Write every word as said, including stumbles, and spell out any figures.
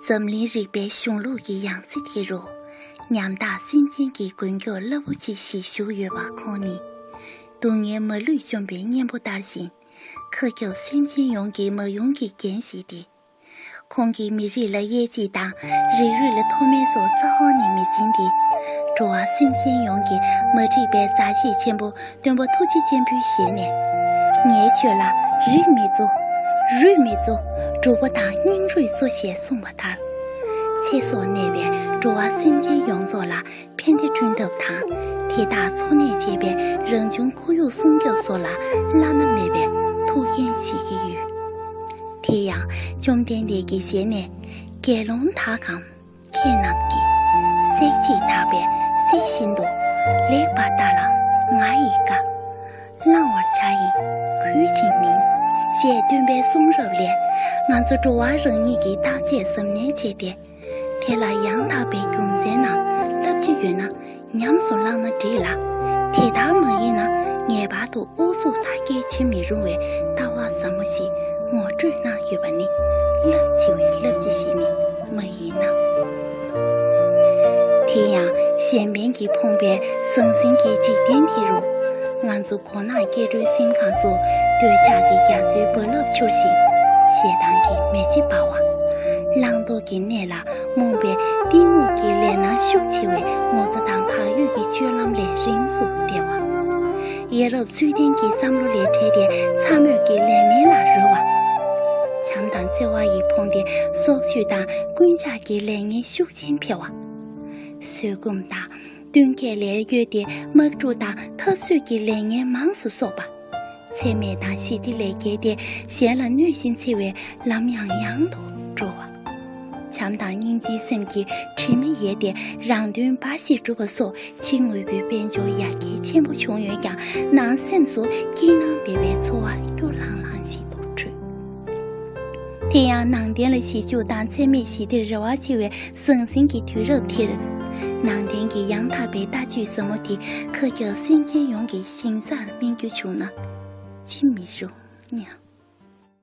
འཛམ་གླིང་རིག་པའི་གཞུང་ལུགས་ཀྱི་ཡང་རྩེ་དེ་རུ། ཉམ་ཐག་སེམས་ཅན་གྱི་མགོན་སྐྱོབ་རླབས་པོ་ཆེ་ཞིག་བཞུགས་ཡོད་པ་ཁོང་ནི། སྡུག་བསྔལ་མ་ལུས་བཅོམ་པའི་གཉེན་པོ་ལྟར་བཞིན། མཁའ་ཁྱབ་སེམས་ཅན་ཡོངས་ཀྱི་མ་ཡུམ་གྱི་རྒྱན་ཞིག་སྟེ། ཁོང་གིས་མི་རིགས་ལ་དབྱེ་འབྱེད་དང་། རིགས་རུས་ལ་མཐོ་དམན་སོགས་རྩ་བ་ནས་མི་འཛིན་ཏེ། འགྲོ་བ་སེམས་ཅན་ཡོངས་ཀྱི་མ་འདྲེས་པའི་མཛའ་བཤེས་ཆེན་པོ་སྟོན་པ་ཐུགས་རྗེ་ཆེན་པོའི་ཞལ་ནས། ངའི་ཆོས་ལ་རིགས་མི་གཙོ། རུས་མི་གཙོ། སྒྲུབ་པོ་དང་སྙིང་རུས་གཙོ་ཞེས་གསུངས་པ་ལྟར། ཚེ་སྲོག་གནས་པའི་འགྲོ་བ་སེམས་ཅན་ཡོངས་རྫོགས་ལ་ཕན་བདེ་བསྐྲུན་ཐབས་དང་། དེ་དག་འཚོ་གནས་བྱེད་པའི་རང་བྱུང་ཁོར་ཡུག་སྲུང་སྐྱོབ་སོགས་ལ་བླ་ན་མེད་པའི་ཐུགས་འགན་བཞེས་ཀྱི་ཡོད། དེ་ཡང་བཅོམ་ལྡན་འདས་ཀྱི་ཞལ་ནས། དགེ་སློང་དག་གམ། ཁྱེད་རྣམས་ཀྱིས། གསེར་གྱིས་བཏགས་པའི་གསེར་བཞིན་དུ། ལེགས་པར་བལྟ་ལ་ང་ཡི་བཀའ། བླང་བར་བྱ་ཡི་གུས་ཕྱིར་མིན། ཞེས་སྟོན་པའི་གསུང་རབ་ལས། ང་ཚོ་འགྲོ་བ་རང་ཉིད་ཀྱིས་བརྟག་དཔྱད་གཟབ་ནན་བྱས་ཏེ། དེ་ལ་ཡང་དག་པའི་རྒྱུ་མཚན་ནམ་བསླབ་བྱ་ཡོད་ན། ཉམས་སུ་བླངས་ན་འགྲིག་ལ། དེ་ལྟར་མ་ཡིན་ན། ངེས་པར་དུ་ཨུ་ཚུགས་མཐའ་སྐྱེལ་བྱེད་མི་རུང་བའི་ལྟ་བ་ཟབ་མོ་ཞིག་ངོ་སྤྲོད་གནང་ཡོད་པ་ནི། རླབས་ཆེ་བའི་བསླབ་བྱ་ཞིག་ནི་མ་ཡིན་ན། དེ་ཡང་གཞན་ཕན་གྱིས་ཕོངས་པའི་ཟང་ཟིང་གི་འཇིག་རྟེན་འདི་རུ། ང་ཚོ་མགོ་ནག་སྐྱེ་འགྲོའི་སེམས་ཁམས་སུ། འདོད་ཆགས་ཀྱི་རྒྱ་མཚོའི་རྦ་རླབས་འཕྱུར་ཞིང་། ཞེ་སྡང་གི་མེ་ལྕེ་འབར་བ། བླང་དོར་གྱི་གནས་ལ་རྨོངས་པའི་གཏི་མུག་གི་ལས་སྣ་ཤུགས་ཆེ་བའི་ངོ་ཚ་དང་བག་ཡོད་ཀྱི་སྤྱོད་ལམ་ལས་རིང་སུ་བསྡད་པ། ཡ་རབས་ཚུལ་ལྡན་གྱི་བསམ་བློ་ལས་བྲལ་ཏེ་ཚ་མོད་ཀྱི་ལས་མིན་ལ་རོལ་བ། བྱམས་དང་བརྩེ་བ་ཡིས་ཕོངས་ཏེ་སྲོག་གཅོད་དང་རྐུན་ཇག་གི་ལས་ངན་ཤུགས་ཆེན་འཕེལ་བ། བཟོད་སྒོམ་དང་གཏོང་གི་ལས་གཡོས་ཏེ་དམག་འཁྲུག་དང་འཐབ་རྩོད་ཀྱི་ལས་ངན་མང་སུ་གསོག་པ། འཚེ་མེད་དང་ཞི་བདེ་ལས་བརྒལ་ཏེ་གཞན་ལ་གནོད་བཞིན་འཚེ་བའི་ལམ་ཡང་ཡང་དུ་འགྲོ་བ། བྱམས་དང་སྙིང་རྗེའི་སེམས་ཀྱིས་དྲི་མ་ཡལ་ཏེ་རང་དོན་འབའ་ཞིག་བསྒྲུབས་པ་སོགས་ཕྱི་དངོས་པོའི་དཔལ་འབྱོར་ཡར་རྒྱས་ཆེན་པོ་བྱུང་ཡོད་ཀྱང་ནང་སེམས་སུ་སྐྱིད་སྣང་མེད་པའི་ཚོར་བ་སྐྱོ་ལྷང་ལྷང་ཞིག་ཏུ་འཕྲོད། དེ་ཡང་ནང་བསྟན་ལ་ཞིབ་འཇུག་དང་འཚེ་མེད་ཞི་བདེར་རེ་བ་ཆེ་བའི་ཟང་ཟིང་གི་དུས་རབས་འདིར། ནང་བསྟན་གྱི་ཡང་དག་པའི་ལྟ་སྤྱོད་ཟབ་མོ་དེ་མཁའ་ཁྱབ་སེམས་ཅན་ཡོངས་ཀྱི་ཞིང་སར་སྨིན་རྒྱུ་བྱུང་ན་ཅི་མི་རུང་སྙམ།